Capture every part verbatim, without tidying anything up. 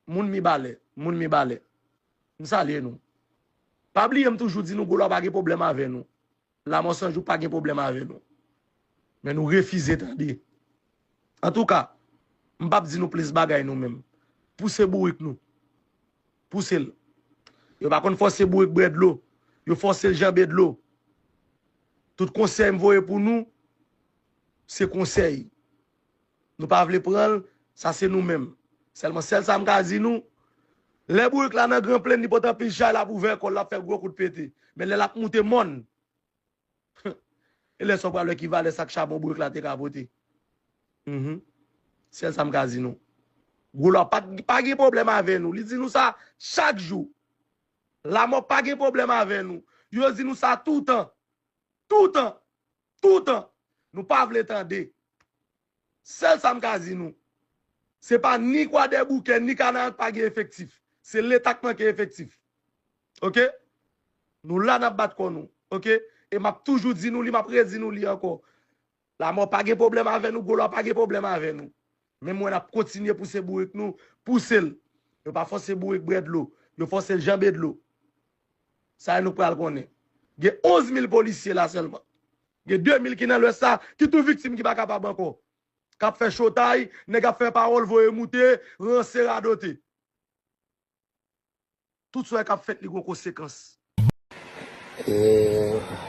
Moun Mibalè, moun Mibalè, m salye nou. Pa bliye m toujou di nou Gwo Lwa pa gen pwoblèm avè nou. Lamò San Jou pa gen pwoblèm avè nou. Men nou refize tande. Antouka, m p ap di nou plis bagay nou menm. Pouse bourik nou. Pouse l. Yo pa konn fòse bourik bwè dlo. Yo fòse l janbe dlo. Tout konsèy m voye pou nou, se konsèy. Nou pa vle pran l, sa se nou menm. Sèlman sèl sa m ka di nou, lè bourik la nan Gran Plenn, li pot anpil chay, l ap ouvè kò l, l ap fè gwo kout pete. Men lè l ap moute mòn, e lè sa w pral wè ki valè sak chabon bourik la te ka pote. Mhm. Sèl sa m ka di nou. Gwo Lwa pa, pa gen pwoblèm avè nou. Li di nou sa chak jou. Lamò pa gen pwoblèm avè nou. Yo di nou sa toutan. Toutan. Toutan. Nou pa vle tande. Sèl sa m ka di nou. Se pa ni Kwadèboukè, ni Kanaran k pa gen efektif. Se Leta k manke efektif. Oke? Nou la n ap bat kò nou. Oke? E m ap toujou di nou li, m ap redi nou li ankò. Lamò pa gen pwoblèm avè nou, Gwo Lwa pa gen pwoblèm avè nou. Men mwen n ap kontinye pouse bourik nou, pouse l. Yo pa fòse bourik bwè dlo, yo fòse l janbe dlo. Sa e nou k pral konnen. Gen onz mil polisye la sèlman. Gen de mil ki nan Lwès la, ki tou viktim ki pa kapab ankò. K ap fè chotay, nèg ap fè pawòl, voye moute, ranse, radote. Tout sa k ap fèt, li gon konsekans. E,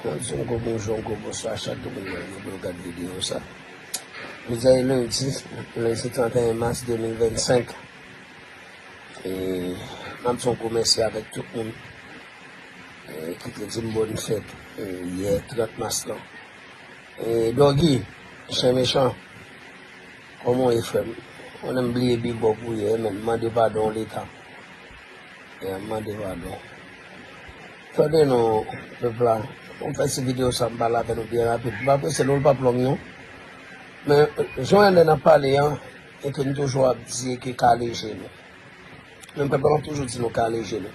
mwen di yon gwo bonjou, yon gwo bonswa a chak moun nan yo pou yo gad videyo sa. Jodi a e lendi, lendi trannteyen mas de mil vennsenk. E, mwen ap di yon gwo mèsi avèk tout moun e, ki te di m bòn fèt e, yè trant mas lan. E, Doggy, chen mechan, kòman w ye frè m? Ou konnen m bliye big up ou ye, men m mande padon leta. E, m mande padon. Tande non, pèp la, m fè ti videyo sa, m pale avè nou byen rapid. M apresye l, l p ap long non. Men, jan w wè lè n ap pale an, e ke n toujou ap di e ke kale je nou. Men pèp la, m ap toujou di nou kale je nou.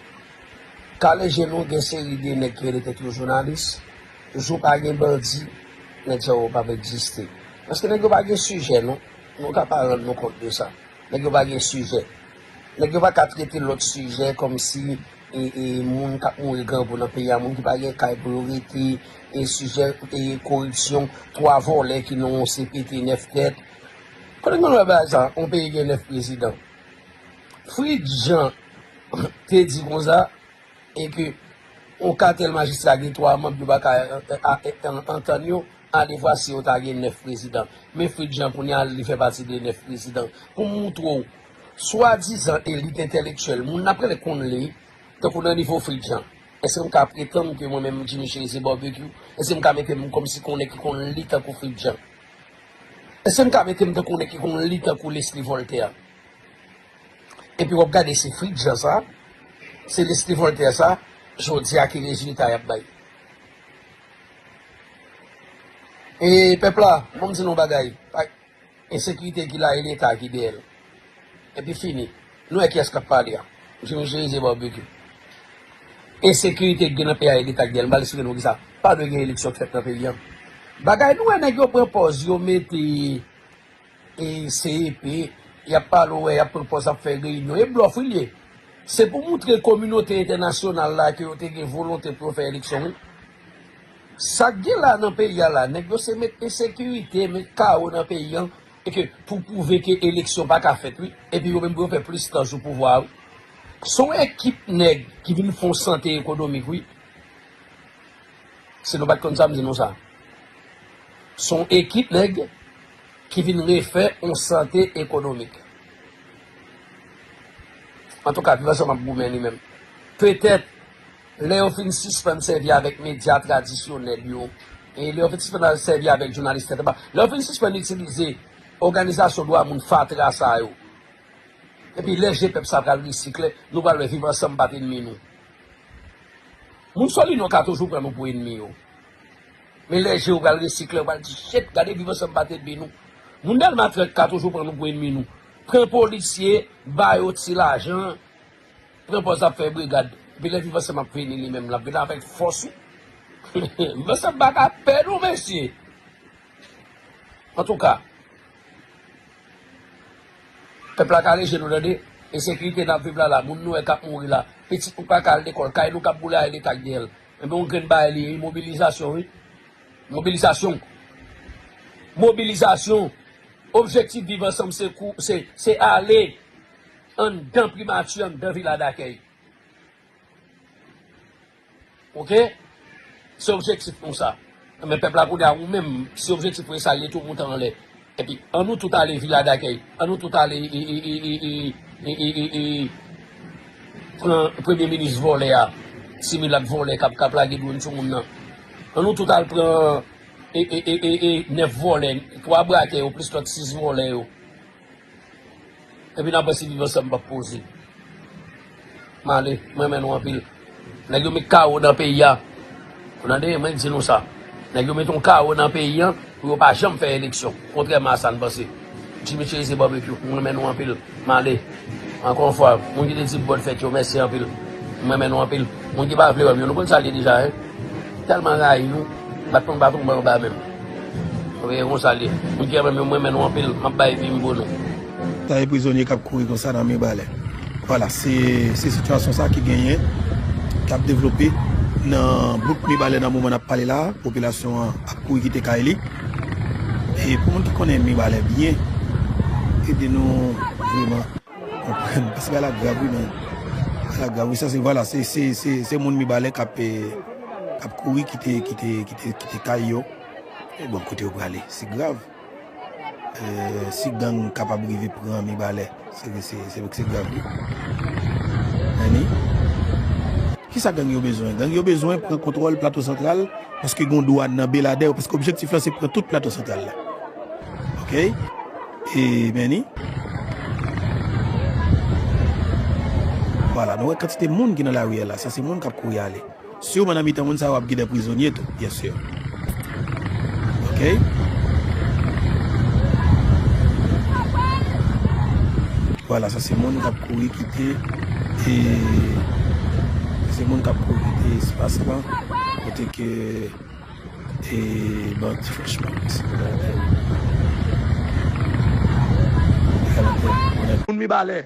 Kale je nou, gen seri de nèg ki rele tèt yo jounalis. Jou pa gen bandi, nèg sa yo p ap egziste. Paske nèg yo pa gen sijè non. Nou ka pa rann nou kont de sa. Nèg yo pa gen sijè. Nèg yo pa ka trete lòt sijè kòmsi e, e, moun k ap mouri grangou nan peyi a, moun ki pa gen kay pou yo rete, e, sijè e, koripsyon, twa vòlè ki nan yon C P T nèf tèt. Kote nou wè bagay sa, yon peyi gen nèf prezidan? Fritz Jean te di konsa, e ke yon katèl majistra gen twa manm yo pa ka antann yo, alevwa si yo ta gen nèf prezidan. Men Fritz Jean kounye a li fè pati de nèf prezidan. Pou m moutre w, swadizan elit entèlektyèl, moun n ap rele konn li, tankou nan nivo Fritz Jean. Èske m ka pretann ke mwen menm Jimmy Chérizier Barbecue, èske m ka mete m kòmsi konn nèg ki konn li tankou Fritz Jean? Èske m ka mete m tankou nèg ki konn li tankou Leslie Voltaire? Epi w ap gade se Fritz Jean sa, se Leslie Voltaire sa, jodi a ki rezilta y ap bay. E pèp la, bon m di nou bagay, ensekirite ki la e Leta ki dèyè l. Epi fini. Nou wè kiyès k ap pale a. Jimmy Chérizier Barbecue. Ensekirite ki gen nan peyi a e Leta ki dèyè l. M pral esplike nou kisa. Pa dwe gen eleksyon k fèt nan peyi a. Bagay nou wè nèg yo pran pòz yo mete e C E P, y ap pale w wè y ap pran pòz ap fè reyinyon. E blòf wi l ye. Se pou moutre kominote entènasyonal la ke yo te gen volonte pou yo fè eleksyon wi. Sa k gen la nan peyi a la, nèg yo se met ensekirite, met kawo nan peyi an, e ke pou pwouve ke eleksyon pa ka fèt wi. Epi yo menm pou yo fè plis tan sou pouvwa a wi. Se yon ekip nèg ki vin fè yon sante ekonomik wi. Si nou pa t konn sa, m di nou sa. Se yon ekip nèg ki vin refè yon sante ekonomik. Antouka, Viv Ansanm ap goumen li menm. Petèt, lè yo fin sispann sèvi avèk medya tradisyonèl yo, e lè yo fin sispann sèvi avèk jounalis tèt anba, lè yo fin sispann itilize òganizasyon dwa moun fatra sa yo, epi lè je pèp sa pral resikle, nou pral wè Viv Ansanm pa t enmi nou. Moun Solino ka toujou pran nou pou enmi yo. Men lè je yo pral resikle, yo pral di, shit, gade Viv Ansanm pa t enmi nou. Moun Dèlma trant ka toujou pran nou pou enmi nou. Pran polisye, ba yo ti lajan, pran pòz ap fè brigad. Epi lè Viv Ansanm ap vini li menm, l ap vini avèk fòs wi. Viv Ansanm pa ka pè nou, mesye. Antouka, pèp la kale je nou tande. Ensekirite n ap viv la la, moun nou wè k ap mouri la, pitit nou pa ka al lekòl, kay nou k ap boule a letak dèyè l. Enben, yon grenn bagay li ye, mobilizasyon, wi. Mobilizasyon. Mobilizasyon. Objektif Viv Ansanm, se kou, se, se ale anndan primati, anndan vila dakèy. Oke? Se objektif nou sa. Men pèp la kounye a, ou menm, si objektif ou e sa, li tou moute anlè. Epi, ann nou tout ale vila dakèy. Ann nou tout ale, e, e, pran premye minis vòlè a, similak vòlè k ap, k ap lage dwòn sou moun nan. Ann nou tout al pran, e, e, e, e, e, nèf vòlè, twa brakè yo, plis lòt sis vòlè yo. Epi n ap wè si Viv Ansanm p ap poze. M ale, m renmen nou anpil. Nèg yo met kawo nan peyi a. Ou tande, mwen di nou sa. Nèg yo met yon kawo nan peyi a pou yo pa janm fè eleksyon. Kontrèman a sa n panse. Jimmy Chérizier Barbecue, m renmen nou anpil. M ale. Ankò yon fwa, moun ki te di m bòn fèt yo, mèsi anpil. M renmen nou anpil. Moun ki pa vle wè m yo, nou konn sa l ye deja, en. Tèlman rayi nou, bat konn bat yon ban anba menm. Ou wè, konsa l ye. Moun ki renmen m yo, m renmen nou anpil. M ap bay vi m pou nou. Sa e prizonye k ap kouri konsa nan Mibalè. Vwala, se, se sitiyasyon sa ki genyen, k ap devlope nan bouk Mibalè nan moman n ap pale la. Popilasyon an ap kouri kite kay li. E pou moun ki konnen Mibalè byen, ede nou vreman konprann. Paske bagay la grav, wi, men. Bagay la grav, wi. Sa se, vwala, se, se, se, se moun Mibalè k ap, eh, k ap kouri kite, kite, kite, kite kay yo. E bon, kote yo prale, se grav. Eh, si gang kapab rive pran Mibalè, se, se, se, se grav, wi. Anni. Kisa gang yo bezwen? Gang yo bezwen pran kontwòl Plato Santral, paske gen dwàn nan Beladè, paske objektif la se pran tout Plato Santral la. Oke? E, men ni. Vwala, nou wè kantite moun ki nan lari a la. Sa se moun k ap kouri ale. Siman nan mitan moun sa yo ap gen de prizonye tou, byen si. Oke? Vwala, sa se moun k ap kouri kite, e, se moun k ap kouri kite espas la, kote ke, e, bandi, franchman, se moun Mibalè.